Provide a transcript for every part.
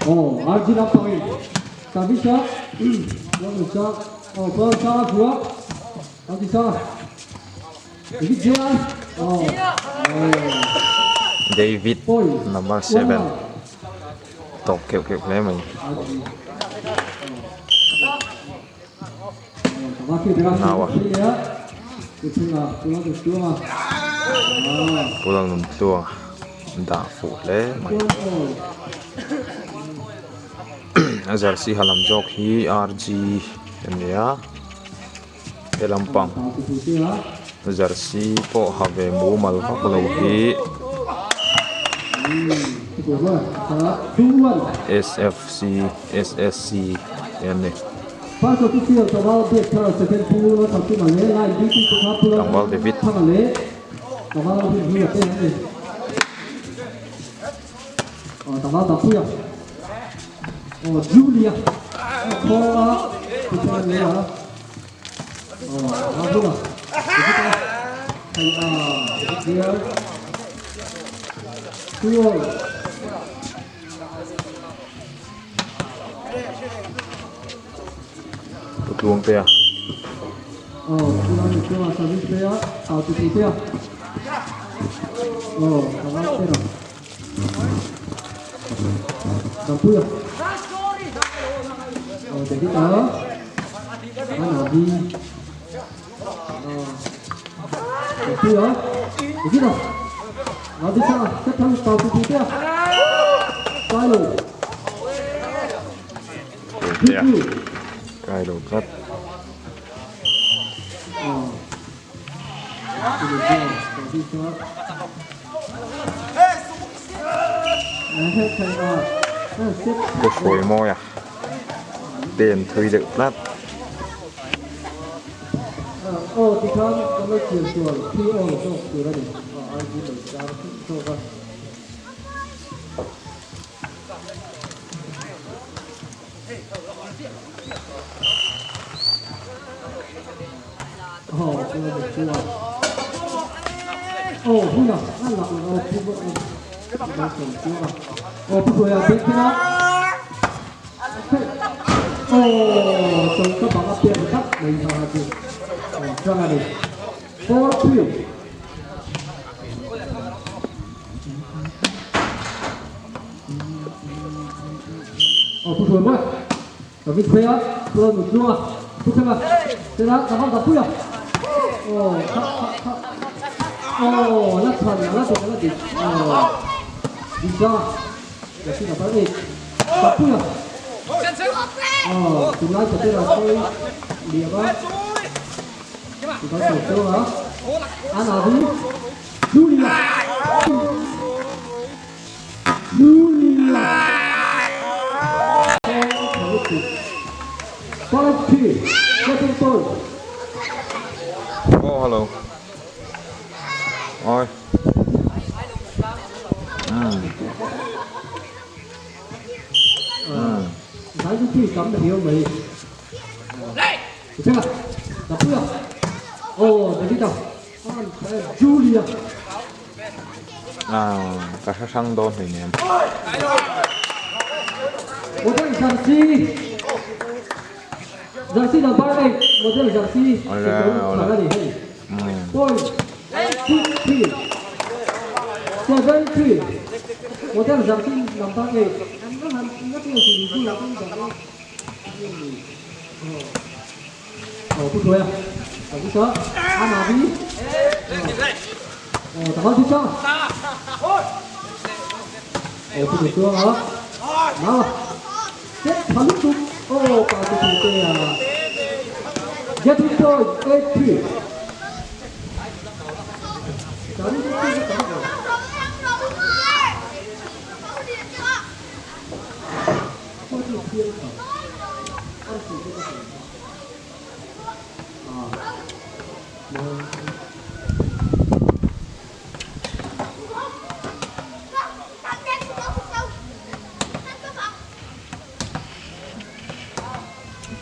Aw RG lampangin service a Puan sa aw Puan sa a hua RG sa David J aw David number 7 tawp keuh keuh hle mai. Naua Pulang nun tluang dah fuh hle mai. A jersey ha lam zawk hi RG a ni a he lampang jersey pawh ha ve mumal vak lo hi SFC SSC te an ni. Tlangval David. Pu Tluangtea. Puitea kai lo tlat. Pu Hruaimawia pen thui deuh tlat. Oh hello. Oi. Ah, ka hre hrang dawn hleinem. Awle awle.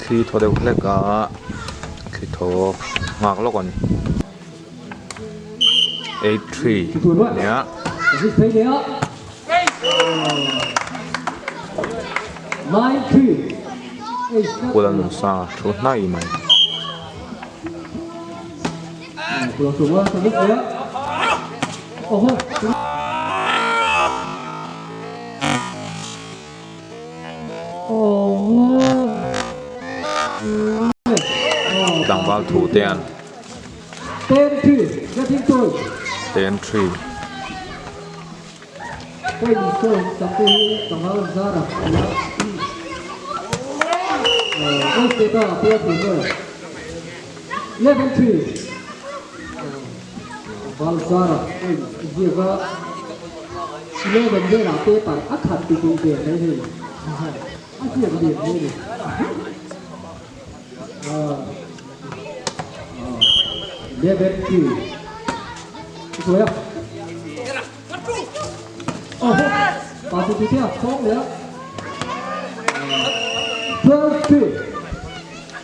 Thli thaw deuh hlek a thli thaw nghak lawk a ni 83 nia. Pu Lalnunsanga thu hnai mai. Tlangval thu te an 10-3.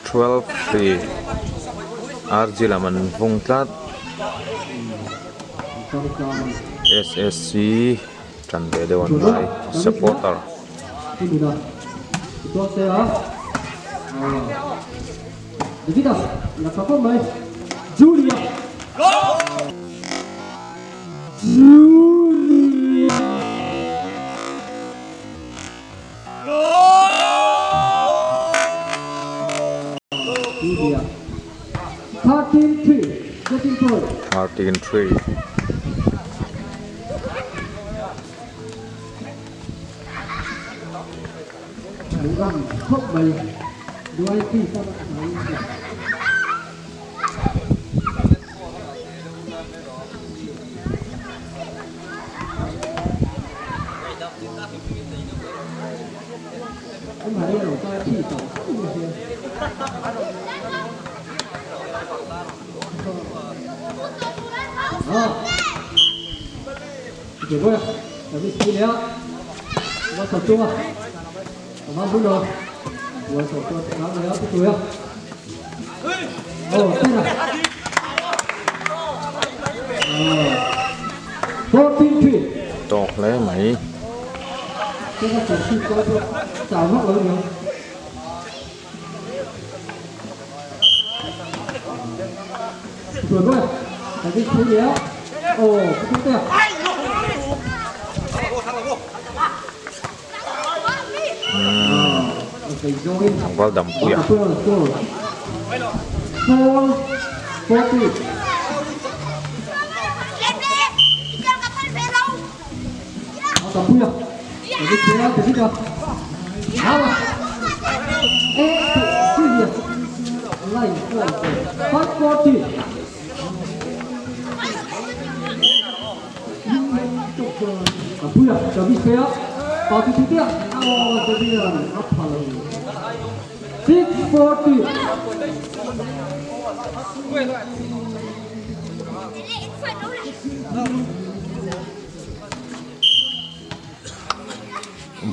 12-3 RG lam an vung tlat SSC tan ve deuh an ngai supporter. 13-3. Tawk hle mai. Tlangval Dampuia.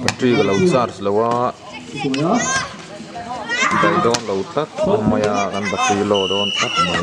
Battery ka lo charge lo a daih dawn lo tlat mai a kan battery low dawn tlat mai.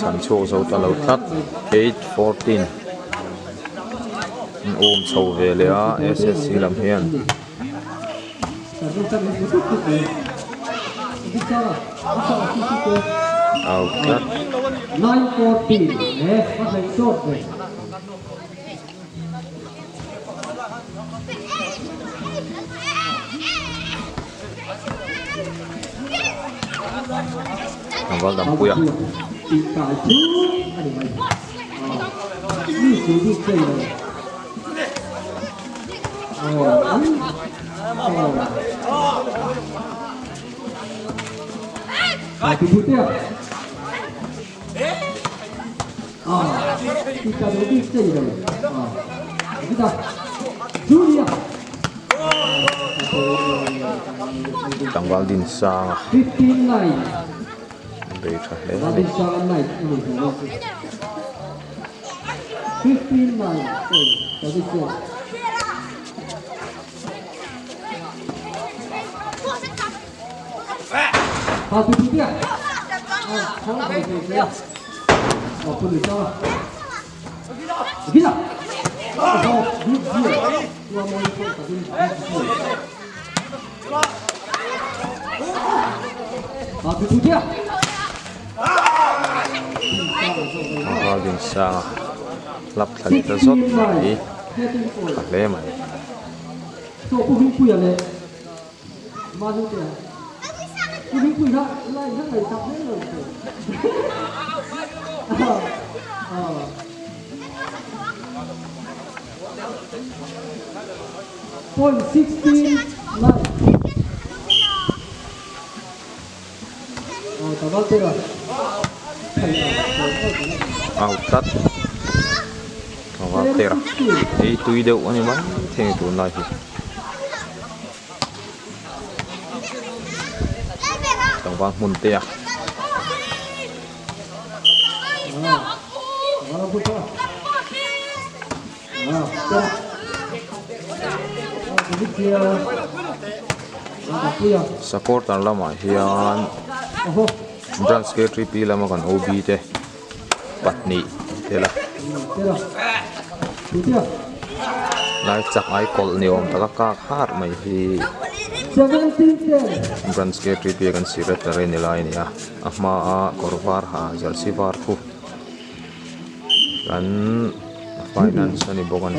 Chhan chhuak zo ta lo tlat 8:14 an awm chho ve leh a SSC lam hian. Out tlat. Tlangval Dampuia. Tlangval din sang a bei tha hle a ni. Tlangval din sang a hlap thla leh ta zawt mai tha hle mai. Au tlat tlangval tera ei tui deuh a ni mai thei a ni tunlai hi. Tlangval hmun te a. Supporter lamah hian Branch K3P lama kan OB te pahnih tel a lai chak ai kawlh ni awm taka kak har mai hi Branch K3P a kan secretary ni lai a ni a a hmaa kawr var ha jersey var khu kan finance a ni bawk a ni.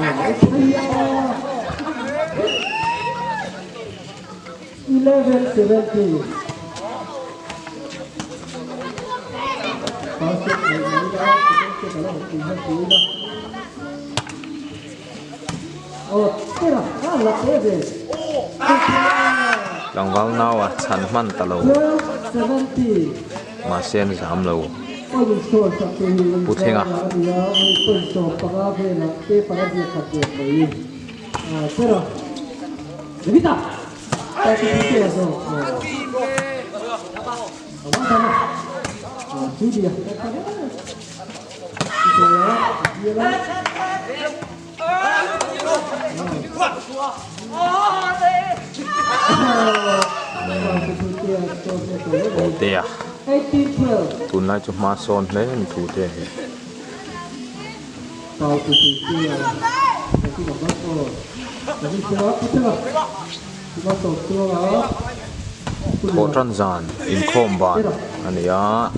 Tlangval nau a chhan hman ta lo mahse an zam lo Pu Thlenga. Awtea tunlai chu hma sawn hle a ni thu te hi. Thawhtan zan inkhawm ban a ni a.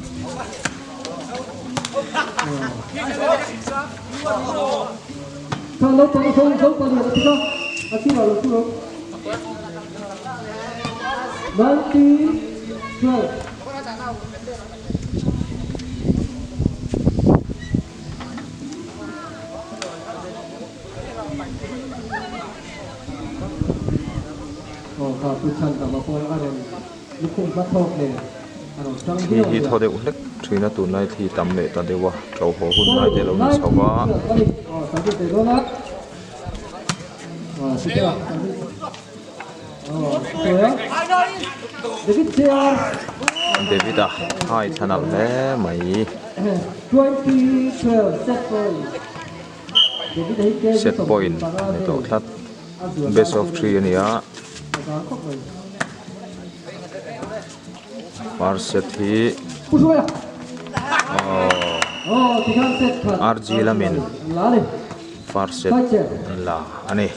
Thli hi thaw deuh hlek thin a tunlai thli tam leh ta deuh a to haw hun lai te lo ni chho va. David-a hai thla nalh hle mai. Set point a ni tawh tlat best of three a ni a first set hi aww R G lamin first set an la a ni.